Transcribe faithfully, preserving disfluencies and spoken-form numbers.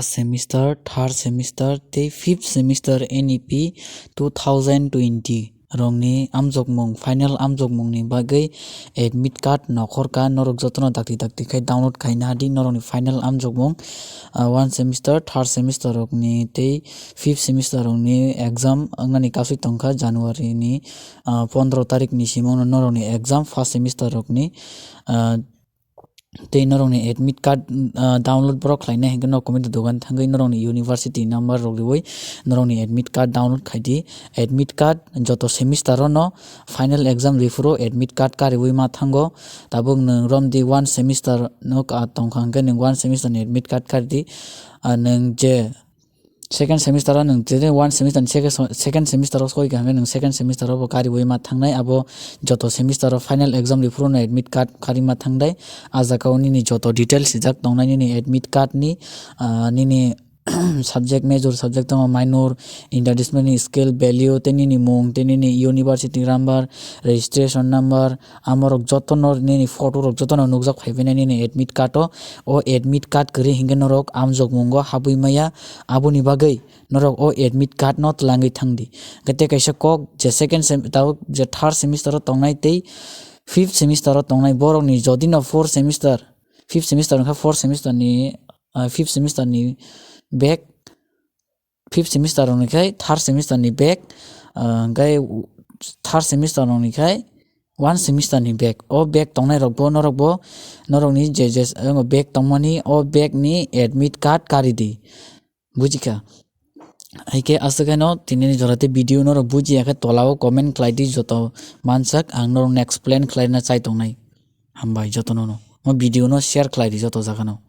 semester, third semester tei fifth semester N E P two thousand twenty rokni amjokmung, final amjokmungni bagwi admit card nokhorka. Norok jotono dakti dakti khai download khaina hadi norokni final amjokmung, ah, one semester, third semester rokni tei fifth semester rokni exam wngnani kasui tongkha January ni, ah, pondro tarikni simo norokni exam first semester rokni, ah, tei norokni admit card, ah, download borok khlaina hingke nok community dogan thangwi norokni university number rok riwi norokni admit card download khaidi. Admit card joto semester o no final exam riphuru admit card kariwi ma thango. Tabuk nwng romdi one semester no ka tongkha hingke nwng one semester ni admit card karidi. Ah, nwng je second semester o nwng je one semester ni second, second semester o soi kha hingke nwng second semester o bo kariwi ma thangnai. Abo joto semester o final exam riphuru no admit card kari ma thangnai. Ah jaga o nini joto details sijak tongnai nini admit card ni, ah, nini subject, major subject tongo, minor, interdisciplinary scale value, tei nini mung, tei nini university number, registration number, amorok jotono nini photo rok jotono nukjak phaibainai nini admit card o. O admit card kwrwi hinkhe norok amjokmungo habwi maya, aboni bagwi norok o admit card no twlangwi thangdi. Hwnkhe tei kaisa kok je second sem-, tabuk je third semester o tongnai tei fifth semester o tongnai borokni jodi no fourth semester, fifth semester wngkha fourth semester ni, ah, fifth semester ni back, fifth semester rokni khai third semester ni back, ah, hwnkhe third semester rokni khai one semester ni back. O back tongnai rok bo norok bo, norokni je, je, back tongmani o back ni admit card kari di. Bujikha? Haikhe aswk haino tinini jora tei video norok bujiya khe tola o comment khlai di, joto mansak ang norokno explain khlaina chai tongnai. Hambai jotono no. O video no share khlai di joto jaga no.